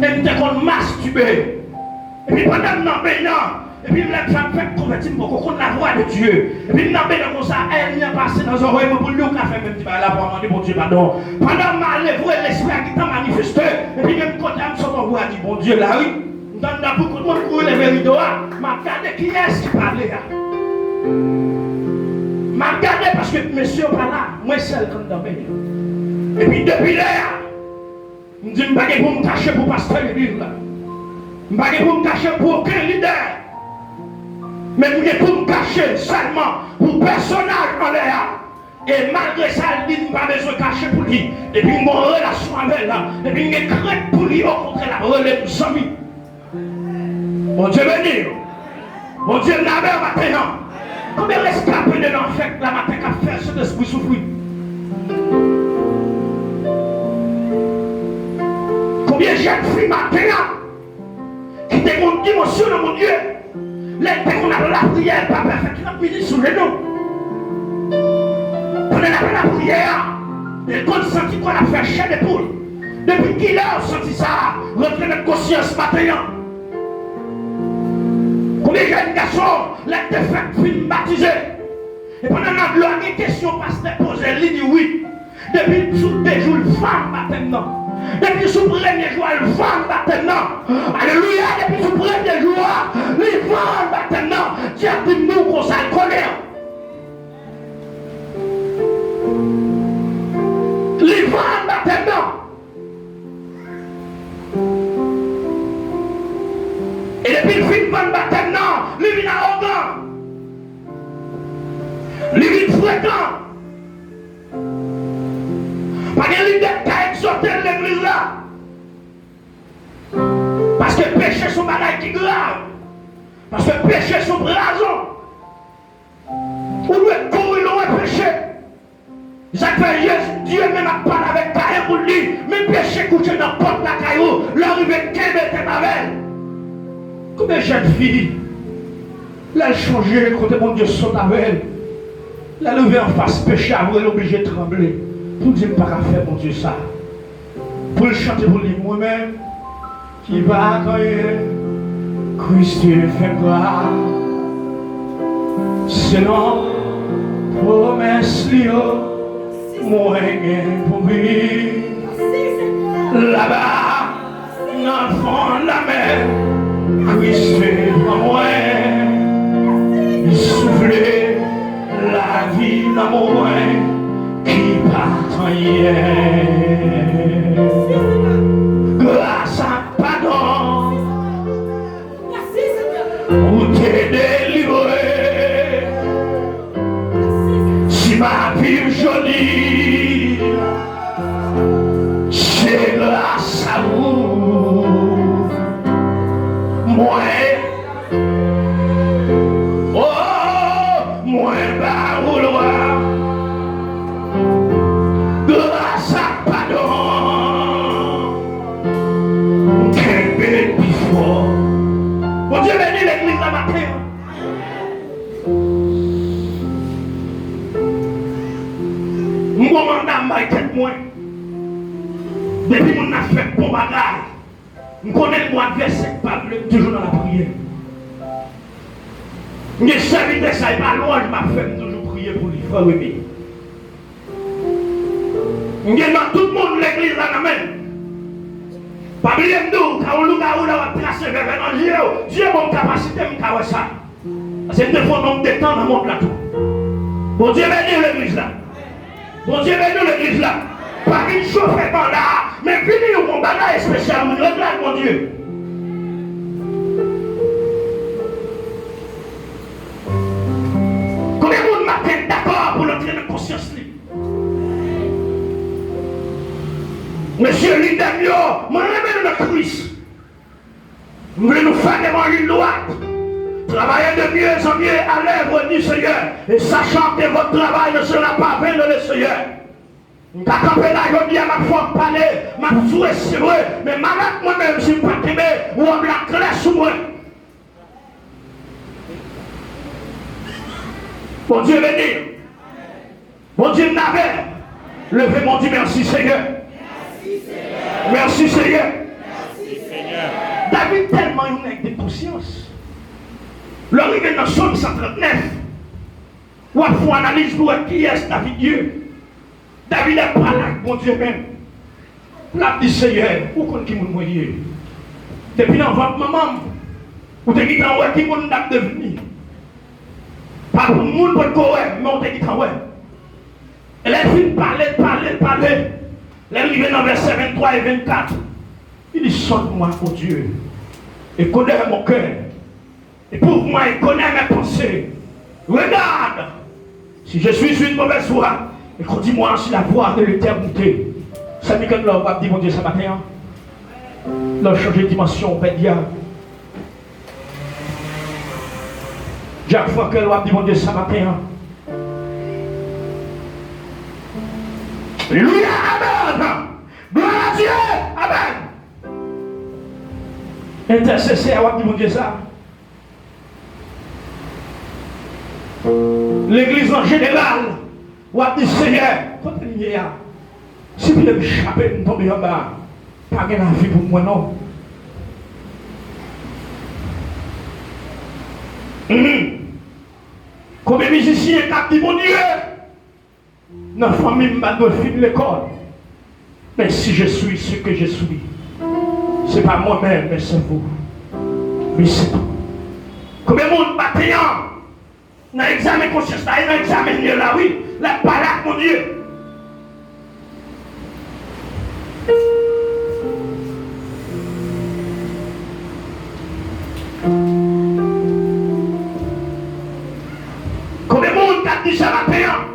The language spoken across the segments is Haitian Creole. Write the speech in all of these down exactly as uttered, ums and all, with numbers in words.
E m te konn mastibe. Epi pandan m nan beny nan, epi lè m sa fèk konvèti, m poko konn lavwa de Dye. Epi m nan beny nan konsa, ènmi an pase nan zòrèy mwen pou l di, ou ka fè menm ti bagay la pou w mande Bondye padon. Pandan m ale vre, lespri a gentan manifeste. Epi menm kote a, m sot anvo a di, Bondye la wi. M t anndan pou kout mwen kouri leve rido a. M ap gade kiyès ki pale a. M ap gade paske mesye yo pa la. Mwen sèl k anndan beny nan. Epi depi lè a, m di m pa gen pou m kache pou pastè legliz la. M pa gen pou m kache pou okenn lidè. Men m gen pou m kache sèlman pou pèsonaj anlè a. E malgre sa, l di m pa bezwen kache pou li. Depi m gen yon relasyon avè l, depi m gen krent pou li, okontrè, l ap rele m zanmi. Bondye beni w. Bondye m lave w maten an. Konbyen reskape de lanfè la maten k ap fè Sentespri soufri? Konbyen jèn fi maten an ki te gen yon dimansyon nan Bondye? Lè l te konn ap lapriyè, l pa pè fè trant minit sou jenou. Pandan l ap lapriyè a, e l konn santi kò l ap fè chè de poul. Depi kilè w santi sa rantre nan konsyans maten an? Konbyen jèn gason, lè l te fèk fin batize, e pandan nan dlo a, gen kesyon pastè poze l, li di wi. Depi sou de jou, l vann batèm nan. Depi sou premye jou a, l vann batèm nan. Alelouya, depi sou premye jou a, li vann batèm nan. Dyab di m di w konsa, l konnen. Li vann batèm nan. E depi l fin vann batèm nan, li vin awogan. Li vin frekan. Pa gen lidè k ka egzòte l legliz la. Paske peche se yon bagay ki grav. Paske peche se yon pwazon. Ou dwe kouri lwen peche. Sa k fè Jezi, Dye menm ap pale avèk Kayen pou l di, men peche kouche nan pòt lakay ou, lè w rive kenbe tèt avè l. Konbyen jèn fi, lè l chonje kote Bondye sot avè l, lè l rive anfas peche a vre, l oblije tranble pou l di, m pa ka fè Bondye sa. Pou l chante pou li, mwen menm ki pa t anyen, Kris te fè m gras. Selon pwomès li yo, mwen gen pou m viv laba nan fon lamè. Kris te pran mwen, li soufle lavi nan mwen ki pa t anyen. Gras ak padon, ou te delivre. Si m ap viv jodi, se gras a ou. Mwen, o, mwen ba ou glwa. Gras ak padon, m kenbe l pi fò. Bondye beni legliz la maten an. M gon manda m bay tèt mwen. Depi moun nan fè bon bagay, m konnen l gon advèsè k pa vle, m toujou nan lapriyè. M gen sèvitè sa, e pa lwanj m ap fè, m toujou priye pou li, frè Remy. M gen nan tout moun legliz la nan men m. Pa bliye m di w, ka yon lougawou la w ap trase vèvè nan je w, Dye ban m kapasite m ka wè sa. Paske m te fè yon nonm de tan nan mond la tou. Bondye beni legliz la. Bondye beni legliz la. Pa vin chofe ban la, men vini yon bagay espesyal, wi, regle ak Bondye. Konbyen moun maten dakò pou l antre nan konsyans li? Mesye, lidè m yo, mwen renmen nou nan Kris. M vle nou fè levanjil dwat. Travaillez de mieux en mieux à l'œuvre du Seigneur, et sachant que votre travail ne sera pas vain dans le Seigneur. M ka kanpe la jodi a, m ap fè w pale, m ap joure, se vre, men malad mwen menm si m pa kenbe wòb la klè sou mwen. Bondye beni. Bondye m avè. Leve men w, di, mèsi, Senyè. Mèsi, Senyè. Yon nèg de konsyans. Lè w rive nan Sòm san trannèf, w ap fè yon analiz pou wè kiyès David ye. David ap pale ak Bondye menm. L ap di, Seyè, ou konn ki moun mwen ye. Depi nan vant manman m, ou te gentan wè ki moun m t ap devni. Pa pou moun potko wè, men ou te gentan wè. E lè l fin pale, l pale, l pale, lè l rive nan vèsè venntwa e vennkat, li di, Sonde-moi, ô Dieu, et connais mon cœur, éprouve-moi et connais mes pensées. Regarde si je suis sur une mauvaise voie, et conduis-moi sur la voie de l'éternité. Sa mikan lè w ap di Bondye sa maten an, lè w chanje dimansyon w pèdi a. Jack Frankel, w ap di Bondye sa maten an. Alelouya, amèn. Glwa a Dye, amèn. Entèsesè, w ap di Bondye sa. Legliz an jeneral, w ap di, Seyè, kote m ye a? Si pye m chape, m tonbe anba, pa gen lavi pou mwen non. Mhm. Konbyen mizisyen k ap di, Bondye, nan fanmi m, m pa t dwe fin lekòl. Mais si je suis ce que je suis, c'est pas moi-même, mais c'est vous. Mais c'est vous. Konbyen moun maten an nan egzamen konsyans la, e nan egzamen li ye la, wi, l ap pale ak Bondye. Konbyen moun k ap di sa maten an?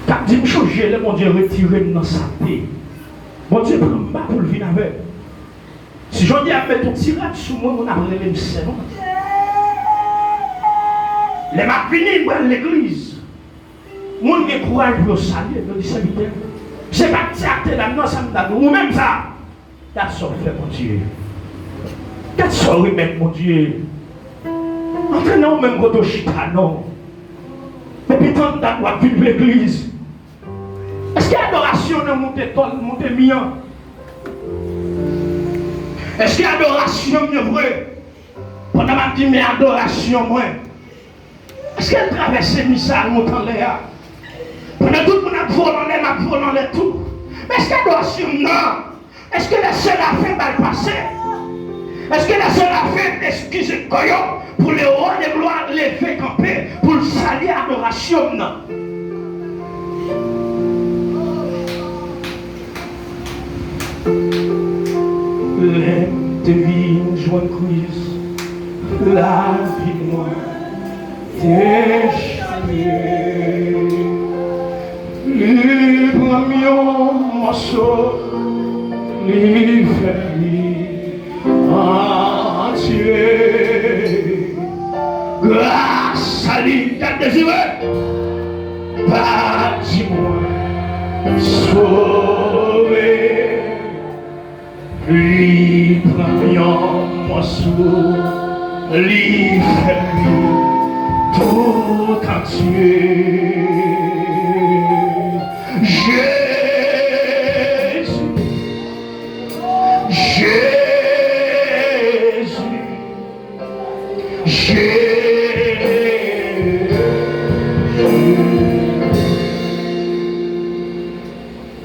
K ap di, m chonje lè Bondye retire m nan sa m te ye. Bondye pran m ba pou l vin avè m. Si jodi a m met yon ti rad sou mwen, moun ap rele m sèvant. Lè m ap vini, m pral legliz. Moun gen kouraj pou yo salye m, yo di, sèvitè, se pa t sa k te la m nan, sa m ta di w, ou menm sa. Gad sa w fè Bondye. Gad sa w remèt Bondye. Antre nan ou menm kote w chita non. Depi tann dat w ap vin legliz. Èske adorasyon nan moute tòl, moute mi an? Èske adorasyon m yo vre? Pandan m ap di men adorasyon mwen. Èske l travèse mi sa a, mont anlè a? Pandan tout moun ap vole anlè, m ap vole anlè tou. Men èske adorasyon m nan? Èske lè serafen ba l pase? Èske lè serafen eskize kò yo pou lewa de glwa leve kanpe pou l salye adorasyon m nan? Lè m te vin jwenn Kris, lavi mwen te chanje. Li pran m yon mòso, li fè m li antye. Gras a li, gad dezire, pa di mwen sove. Li pran m yon mòso, li fè m li tout antye. Jezi, Jezi, Jezi.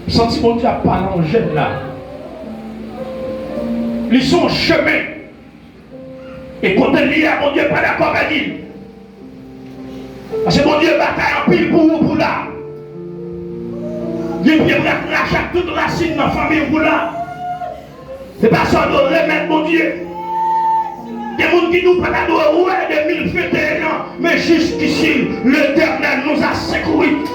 M santi Bondye ap pale a yon jèn la. Li se yon chemen. E kote l ye a, Bondye pa dakò pèdi l. Paske Bondye batay anpil pou ou, pou la. Gen pye bra krache ak tout rasin nan fanmi w pou la. Se pa sa w dwe remèt Bondye. Gen moun ki di w pa ta dwe wè de mil venteyen an, men jiskisi, Letènèl nous a secourus.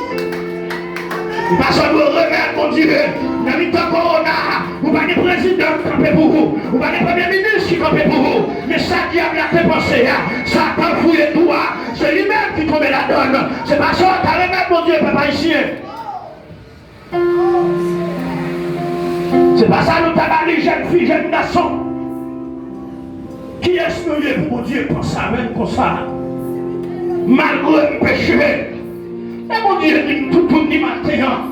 Se pa sa w dwe remèt Bondye. Nan mitan kowona a, ou pa gen prezidan ki kanpe pou ou. Ou pa gen premye minis ki kanpe pou ou. Men sa dyab la te panse a, Satan fouye twou a, se li menm ki tonbe ladann. Se pa sa w ta remèt Bondye, pèp ayisyen. Se pa sa nou ta ba li, jèn fi, jèn gason. Kiyès nou ye pou Bondye panse avè n konsa? Malgre m peche, men Bondye di m toutouni maten an,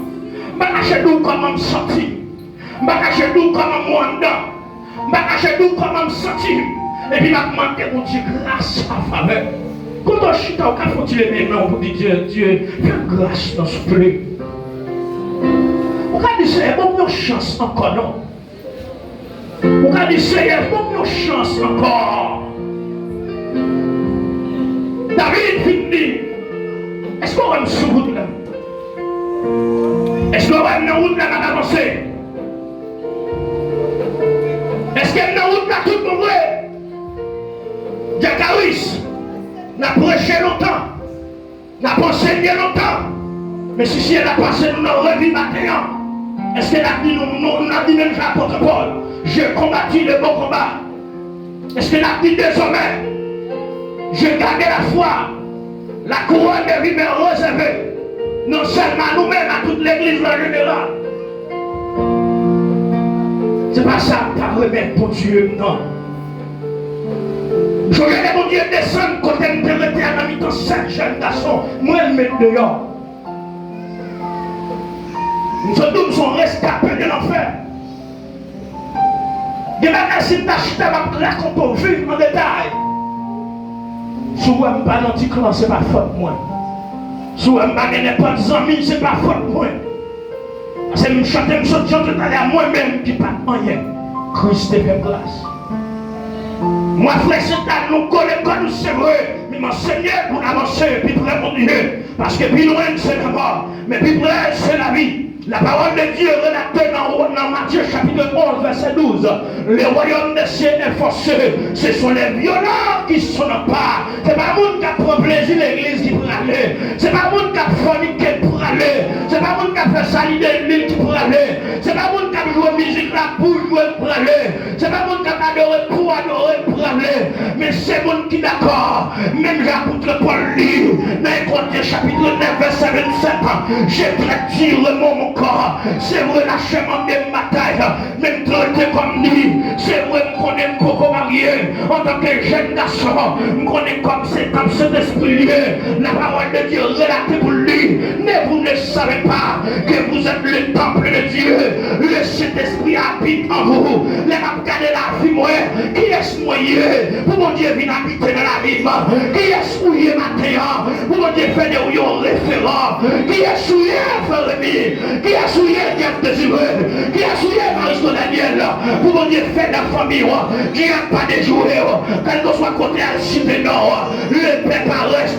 m pa mache di w kòman m santi m. M pa kache di w kòman m wè anndan. M pa kache di w kòman m santi m. Epi m ap mande Bondye gras ak favè. Kote w chita, w ka fè yon ti leve men w pou di Dye, Dye, fè m gras non, souple. Ou ka di, Seyè, ban m yon chans ankò non. Ou ka di, Seyè, ban m yon chans ankò. David vin di, èske w wè m sou wout la? Èske w wè m nan wout la, m ap avanse? Èske m nan wout la tout bon vre? Djakaris, n ap preche lontan, n ap ansenye lontan, men si syèl la pase nou nan revi maten an, èske n ap di nou, nou, n ap di menm jan apot Pòl, J'ai combattu le bon combat? Èske n ap di dezòmè, J'ai gardé la foi, la couronne de vie m'est réservée, non sèlman nou menm, a tout legliz an jeneral? Se pa sa m ta remèt Bondye m nan. M sonje lè Bondye desann kote m te rete a nan mitan sèt jèn gason, mwen l met deyò. M sot di w m se yon reskape de lanfè. Gen bagay si m ta chita m ap rakonte w viv an detay. Si w wè m pa nan ti klan, se pa fòt mwen. Si w wè m pa gen nenpòt zanmi, se pa fòt mwen. Paske m chante, m sot chante talè a, mwen menm ki pa t anyen, Kris te fè m gras. Mwen frè sè, nou kole kò nou, se vre, men m ansenye pou n avanse pi pre Bondye, paske pi lwen se lanmò, men pi pre se lavi. La parole de Dieu relate dans, dans Matthieu chapitre onze, verset douze, le royaume des cieux est forcé, ce sont les violents qui s'en emparent. Se pa moun k ap pran plezi legliz ki prale. Se pa moun k ap fònike k prale. Se pa moun k ap fè sali de lwil ki prale. Se pa moun k ap jwe mizik la pou jwe k prale. Se pa moun k ap adore pou adore k prale. Men se moun ki dakò. Menm jan apot Pòl li nan Korentyen chapit nèf, vèsè vennsèt, je traite durement mon corps. Se vre, lachè mande m batay. Men m trete kò m di, se vre m konnen m poko marye, antanke jèn gason, m konnen kò m se tanp Sentespri l ye. La parole de Dieu relate pou l di, ne vous ne savez pas que vous êtes le temple de Dieu, le Saint-Esprit habite en vous? Lè m ap gade lavi mwen, kiyès mwen ye pou Bondye vin abite nan lavi m? Kiyès ou ye maten an pou Bondye fè de ou yon referan? Kiyès ou ye, frè Remy? Kiyès ou ye, Jeff Désiré? Kiyès ou ye, Maristo Daniel? Pou Bondye fè nan fanmi w, djab pa dejwe w. Kèlkeswa kote al site non w, le Pè parèt,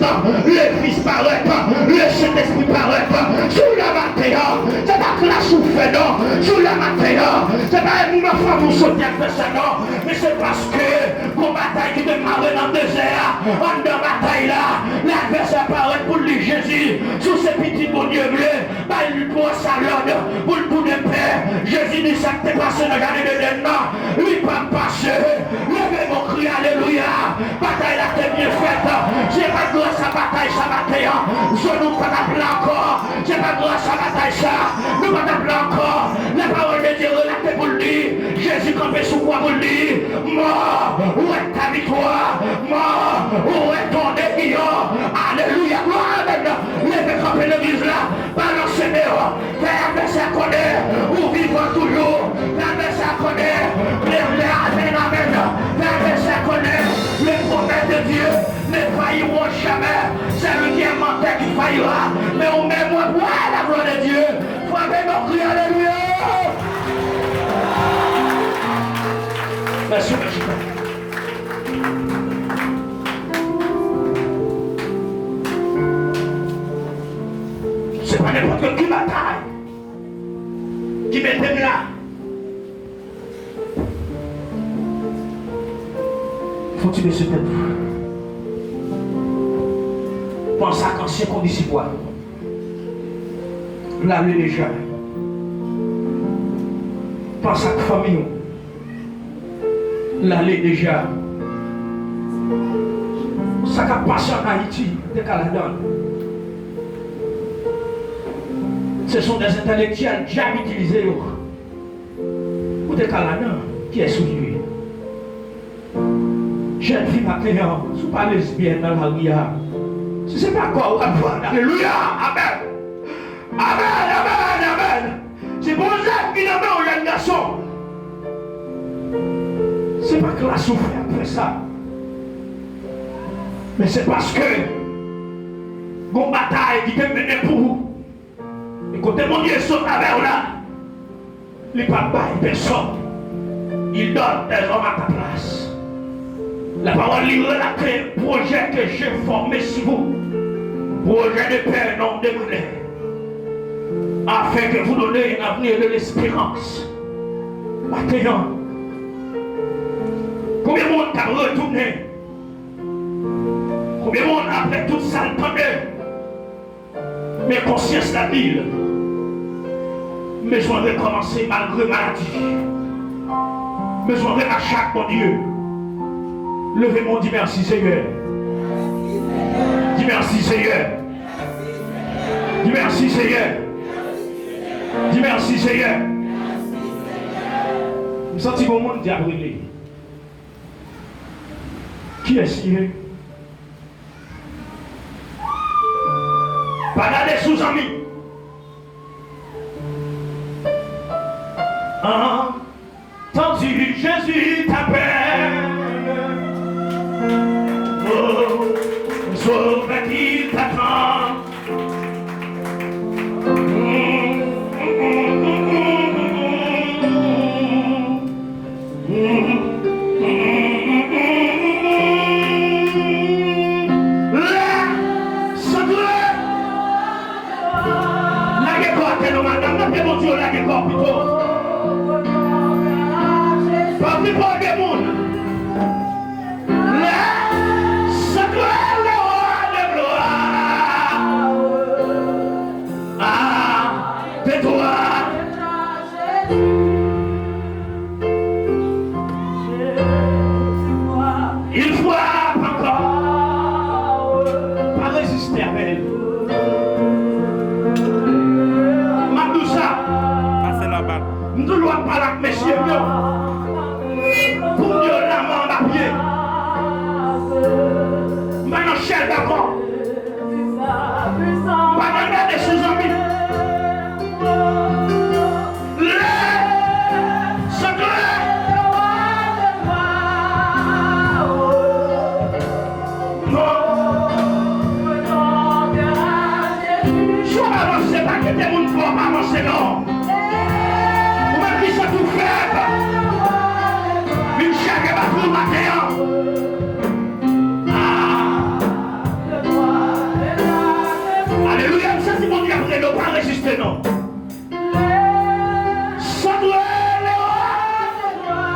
le Fis parèt, le Sentespri parèt. Si w la maten an, se pa klas ou fè non. Si w la maten an, se pa moun nan fanmi w soti ap fè sa non. Men se paske gon batay ki te mare nan dezè a. Anndan batay la, ladvèsè parèt pou l di Jezi, si w se pitit Bondye vle, bay lwa sa lòd pou l tounen pè. Jezi di sa k te pase nan jaden Edenn nan, li p ap pase. Leve men w, kriye alelouya. Batay la te byen fèt. Se pa gras a batay sa maten an, zòn nou pa t ap la ankò. Se pa gras a batay sa nou pa t ap la ankò. La parole de Dieu relate pou l di, Jezi kanpe sou kwa pou l di, mò, où est ta victoire? Mò, où est ton aiguillon? Alelouya, glwa, amèn. Leve kanpe legliz la, balanse men w, fè advèsè konnen ou vivan toujou. Fè advèsè konnen, leve, amèn, amèn. Fè advèsè konnen, les promesses de Dieu ne failliront jamais. C'est lui qui est menteur qui faillira. Men ou menm, ou wè la gloire de Dieu. Frape men w, kriye alelouya. Mèsi, mèsi. Se pa nenpòt ki batay ki mete m la. Fò w ti bese tèt ou. Panse ak ansyen kondisip ou a. L ale deja. Panse ak fanmi w. L ale deja. Sa k ap pase ann Ayiti, ou te ka ladan l. Se son dèz entèlektyèl dyab itilize yo. Ou te ka ladan l. Kiyès ou ye? Jèn fi maten an, si w pa lesbyèn nan lari a, si se pa kò w ap vann, alelouya, amèn. Amèn, amèn, amèn. Si gon zam ki nan men w, jèn gason, la soufri apre sa. Men se paske gon batay ki te mennen pou ou. E kote Bondye sot avè w la, li pa bay pèsòn. Il donne des hommes à ta place. La parole li relate projet que j'ai formé sur vous. Projet de paix, non de malheur. Afin que vous donner un avenir de l'espérance. Maten an, konbyen moun k ap retounen? Konbyen moun apre tout sa l tande? Men konsyans la di l, m bezwen rekòmanse malgre maladi. M bezwen remache ak Bondye. Leve men w, di mèsi Senyè. Di mèsi Senyè. Di mèsi Senyè. Di mèsi Senyè. M santi gon moun ki ap rele. Kiyès li ye? Pa gade sou zanmi. Entendu, Jésus t'appelle. Oh, sauveur qui t'attend. Lè santre. Lage kò atè non, madanm, nan pye Bondye w lage kò pito. Pa okipe de moun. Lè santre, le roi de gloire. Ah, de toi. Il frappe encore. Pa reziste avè l. M ap di w sa. Pase la bal. M toujou ap pale ak mesye m yo. Pou m di yo lanmò anba pye. M pa nan chèz ankò. M pa nan gade sou zanmi. Lè santre. Non. Si w ap avanse, pa kite moun fè w pa avanse, non. Ou menm ki santi w fèb, vin chaje batri w maten an. Ah. Alelouya, m santi Bondye ap rele w, pa reziste non. Santre le roi de gloire.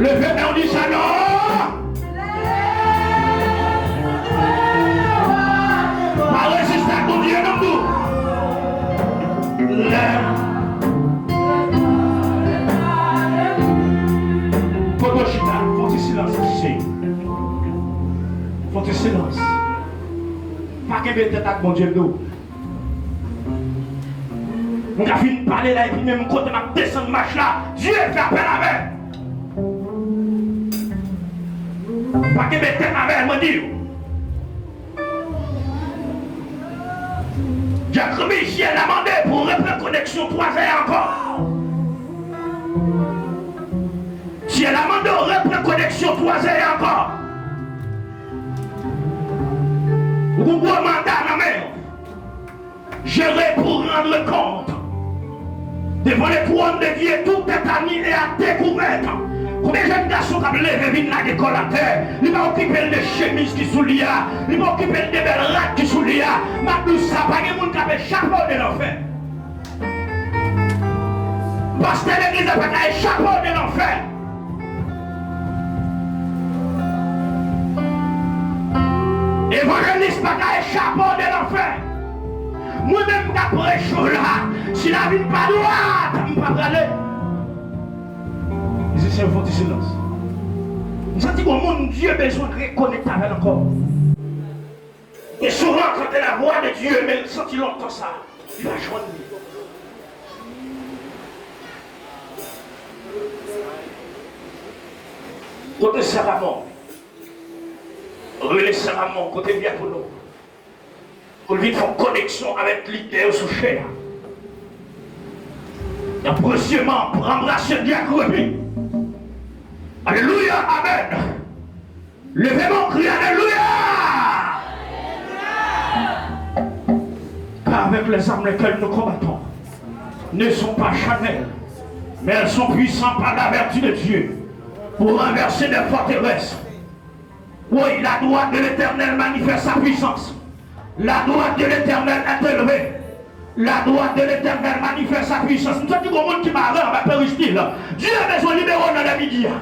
Leve men w, di sa non. Pa reziste ak Bondye non, m di w. Lè. Kote w chita, fè yon ti silans, mesye. Fè yon ti silans. Pa kenbe tèt ak Bondye, m di w. M ka fin pale la, epi menm kote m ap desann mach la, Dye fè apèl avè m. Pa kenbe tèt avè l, mwen di w. Dyak Michel a mande pou repran koneksyon twazè ankò. Syèl la mande w repran koneksyon twazè ankò. Ou gon gwo manda nan men w. Je vais pour rendre compte devant le trône de Dieu, tout est à nu et à découvert. Konbyen jèn gason k ap leve vin lage kò l atè, li pa okipe l de chemiz ki sou li a, li pa okipe l de bèl rad ki sou li a? M ap di w sa, pa gen moun k ap echape w de lanfè. Pastè legliz la pa ka echape w de lanfè. Evanjelis pa ka echape w de lanfè. Mwen menm k ap preche w la, si lavi m pa dwat, m pa prale. Mizisyen yo, fè yon ti silans. M santi gon moun Dye bezwen rekonekte avè l ankò. E souvan, tande lavwa de Dye, men l santi lontan sa, li pa jwenn li. Kote Salamon? Rele Salamon, kote Diakono? Pou l vin fè yon koneksyon avèk lide yo sou chè a. Nan presyeman, anbrase dyab repi. Alelouya, amèn. Leve men w, kriye alelouya. Car avec les armes lesquelles nous combattons ne sont pas charnelles, mais elles sont puissantes par la vertu de Dieu pour renverser des forteresses. Oui, la droite de l'Éternel manifeste sa puissance. La droite de l'Éternel est élevée. La droite de l'Éternel manifeste sa puissance. M santi gon moun ki mare anba peristil. Dye bezwen libere w nan lè midi a.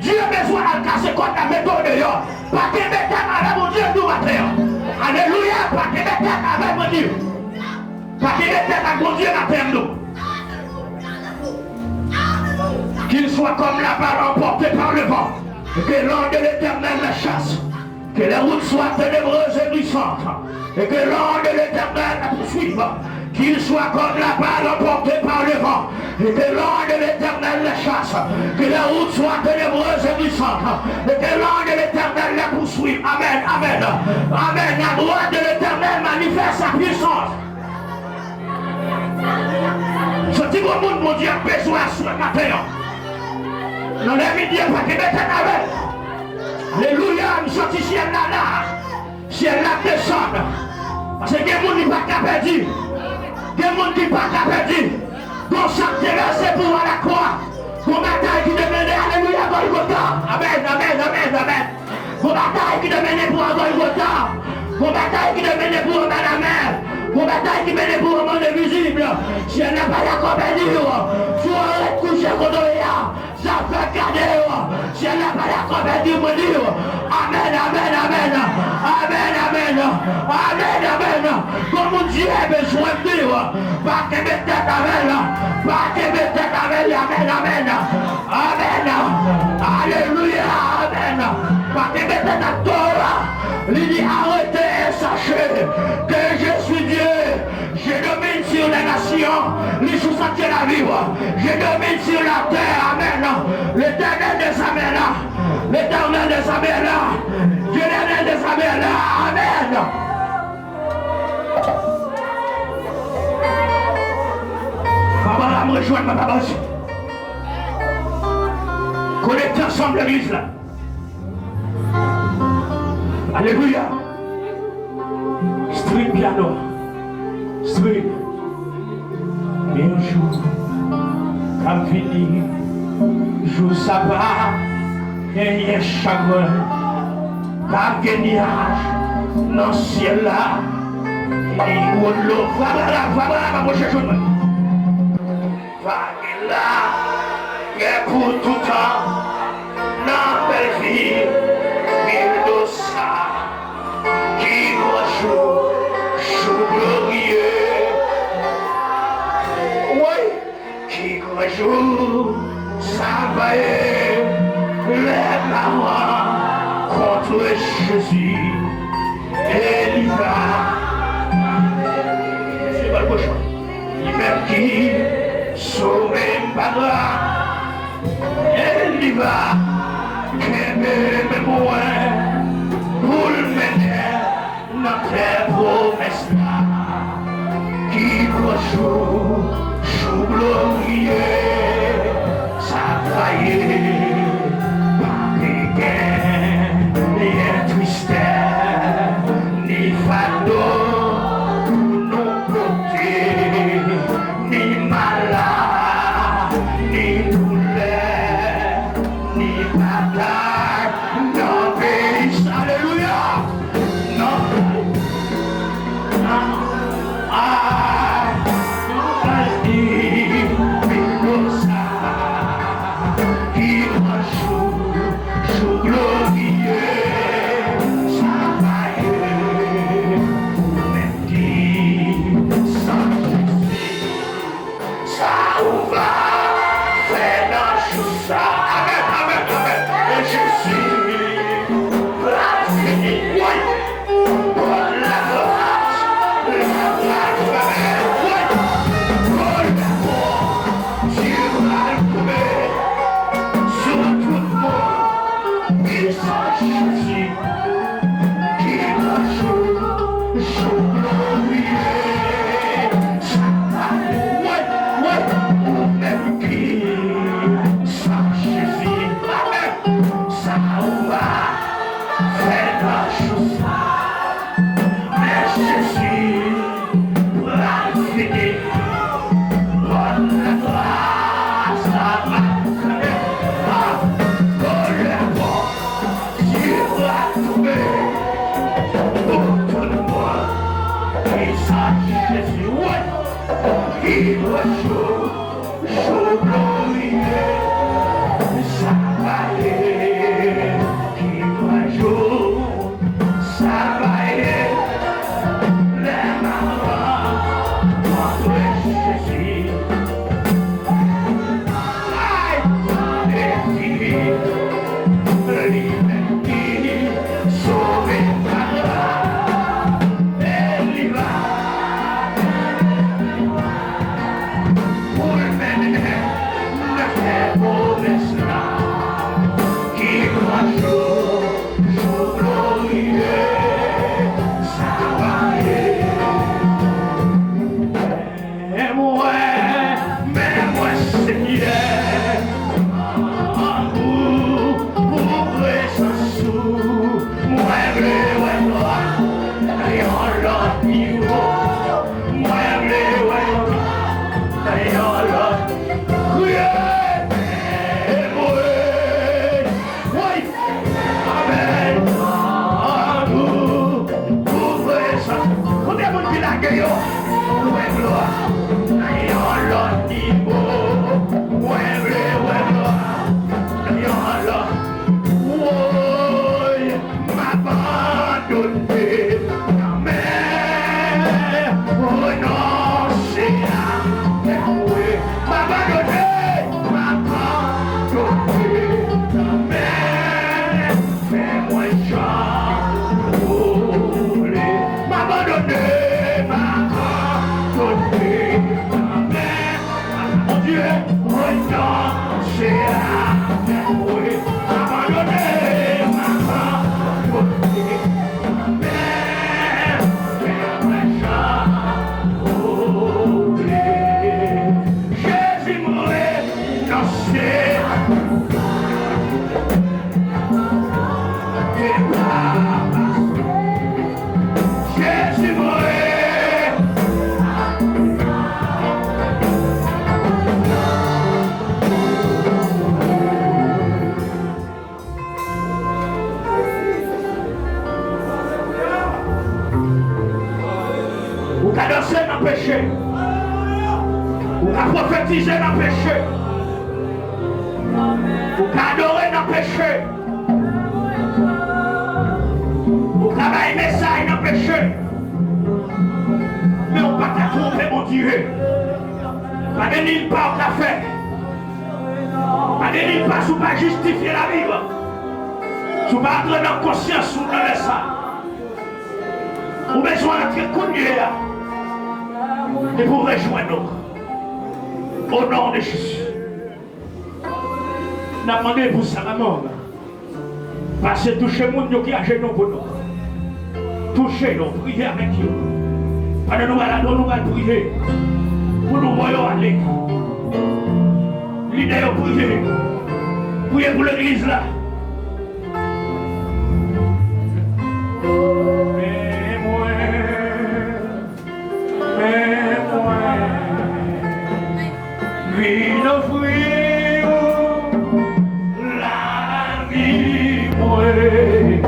Dye bezwen al kase kòd la, mete w deyò. Pa kenbe tèt avè Bondye, m di w maten an. Alelouya, pa kenbe tèt avè Bondye. Pa kenbe tèt ak Bondye maten an, m di w. Qu'il soit comme la balle emportée par le vent, et que l'ange de l'Éternel la chasse. Que les routes soient ténébreuses et glissantes, et que l'ange de l'Éternel la poursuive. Qu'il soit comme la balle emportée par le vent, et que l'ange de l'Éternel la chasse. Que les routes soient ténébreuses et glissantes, et que l'ange de l'Éternel la poursuive. Amen, amen, amen. La droite de l'Éternel manifeste sa puissance. Santi gon moun Bondye ap bezwen aswè maten an. Nan lè midi a, pa kenbe tèt avè l. Alelouya, m santi syèl la la. Syèl la ap desann. Paske gen moun li pa ka pèdi. Gen moun ki pa ka pèdi. Gon san k te vèse pou w alakwa. Gon batay ki te mennen, alelouya, Gòlgota. Amèn, amèn, amèn, amèn. Gon batay ki te mennen pou anba Gòlgota. Gon batay ki te mennen pou anba lamè. Gon batay ki mennen pou anba mòn envizib. Syèl la pa dakò pèdi w. Si w ret kouche kote w ye a, zafè gade w. Syèl la pa dakò pèdi w, mwen di w. Amèn, amèn, amèn. Amèn, amèn. Amèn, amèn. Gon moun Dye bezwen di w. Pa kenbe tèt avè l. Pa kenbe tèt avè l. Amèn, amèn. Amèn. Alelouya. Amèn. Pa kenbe tèt ak tò a. Li di, arrêtez et sachez que je suis Dieu. Je domine sur les nations. Li sou santye lavi w. Je domine sur la terre. Amèn. L'Éternel des armées est là. L'Éternel des armées est là. Dieu l'Éternel des armées est là. Amèn. Papa, la m rejwenn mwen, papa. Konekte ansanm legliz la. Alelouya. String piano. String. Gen yon jou k ap vini. Jou sa pa genyen chagren. P ap gen nyaj nan syèl la. Li wolo. Vwala, vwala, vwala, m apwoche joun mwen. Pa gen lagè pou toutan nan bèl vil, vil Dosa. Ki gran jou, jou glorye. Woy! Ki gran jou sa va ye, lè m a rankontre Jezi, e li va. Se pa l pwochen. Li menm ki sove m pa gra, e li va kenbe men mwen pou l mennen nan tè pwomès la. Ki gran jou, jou glorye, sa va ye, pa pe gen tristès, ni fado, pou nou pote, ni malad, ni doulè, ni batay nan peyi sa. Alelouya! Nan, nan, a, nan peyi Mendoza, ki gran jou, jou glorye, sa va ye, ou menm ki san Jezi. Sa ou va fè nan jou sa. Amèn, amèn, amèn. E Jezi pral fini. Wi. Bon, la gras, la gras, amèn. Wi. Bon, la gras, Dye pral tonbe sou tout moun. Wi, sa Jezi. Ki gran jou, jou glorye. Jezi pral fini. Pòt latras la va fèmen. Ah! Kolè Bondye pral tonbe. Pou tout moun ki sa Jezi wè, ki pran jou, jou glorye, sa va ye, ki pran jou. Sa va ye lè m ap rankontre Jezi. Ay, e fini, li menm ki sove m la, e li va pou l mennen m nan tè pwomès la, ki pran jou. Jou glorye, sa va ye. Men mwen, men mwen, Senyè, an gou pou prezans ou. Mwen vle wè glwa nan yon lòt nivo. Mwen vle wè yon lòt. Kriye, men mwen. Woy! Amèn. An nou, pou prezans. Konbyen moun ki lage yo? Pou wè glwa nan yon lòt nivo. Mwen vle wè glwa nan yon lòt. Woy! M abandone nan men renonse a. Wi, m abandone, m abandone nan men, fè mwen jan ou vle. M abandone, m abandone nan men Bondye, renonse a, wi, abandone, abandone, men, fè mwen jan ou vle. Jezi, m renonse. Jezi mwen. Ou ka danse nan peche. Ou ka pwofetize nan peche. Ou ka adore nan peche. Ou ka bay mesaj nan peche. Men ou pa ka twonpe Bondye. Pa gen nil pa ou ka fè. Pa gen nil pa si ou pa jistifye lavi w. Si ou pa antre nan konsyans ou nan lè sa. Ou bezwen antre kounye a. Epi w rejwenn ou. O non de Jezi. N ap mande pou sa, lanmò. Pase touche moun yo ki ajenou pou nou. Touche yo, priye avèk yo. Pandan nou pral adore, nou pral priye. Pou nou voye yo ale. Lidè yo, priye. Priye pou legliz la. Men mwen. Men mwen vin ofri ou lavi mwen,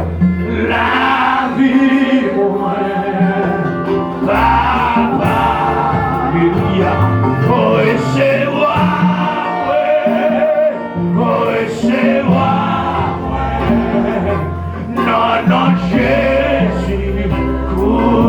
lavi mwen, Papa. Alelouya. Resevwa mwen, resevwa mwen. Nan non Jezi, kou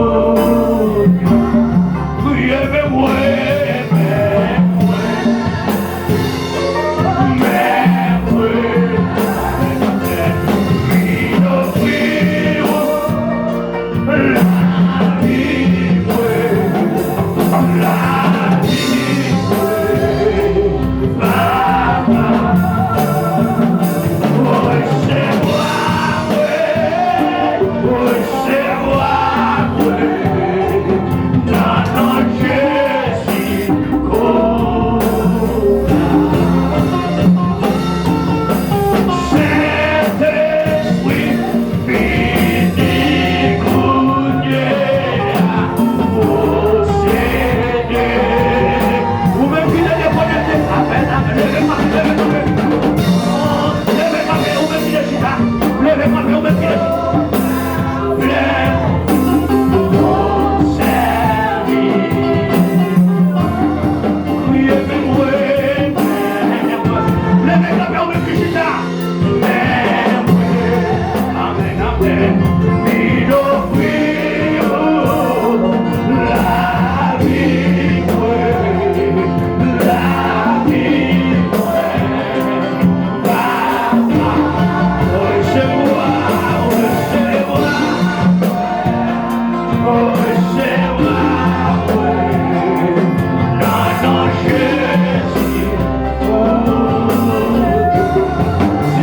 Chè,